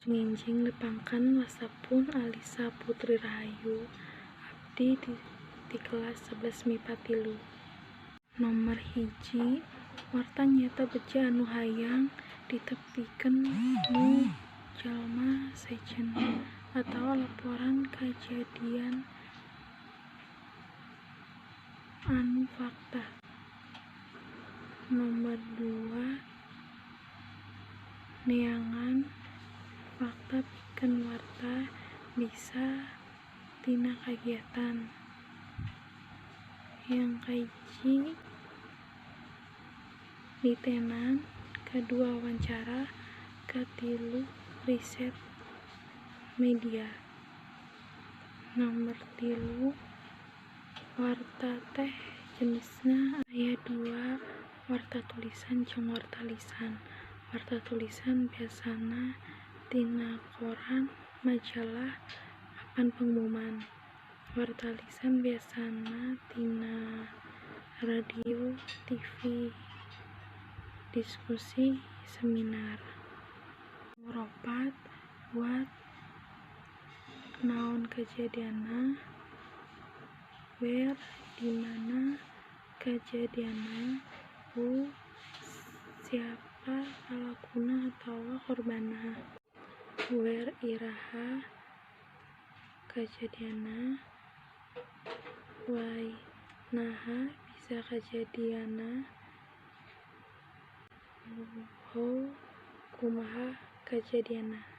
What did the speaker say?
Enjing nepangkeun wasta pun Alisa Putri Rahayu, abdi ti kelas 11 MIPA 3. Nomer 1, warta nyaeta beja anu hayang ditepikeun nu jalma sejen atawa laporan kajadian anu fakta. Nomer 2, neangan fakta pikeun warta bisa tina kagiatan. Yang kahiji, nitenan, kadua wawancara, katilu riset media. Nomer 3, warta teh jenisna aya dua, warta tulisan jeung warta lisan. Warta tulisan biasana tina koran, majalah, papan pengumuman. Warta lisan biasana tina radio, TV, diskusi, seminar. Nomer 4, what naon kajadianna, where di mana kajadianna, who siapa palakuna atawa korbanna, where iraha kajadianna, why naha bisa kajadianna, how kumaha kajadianna.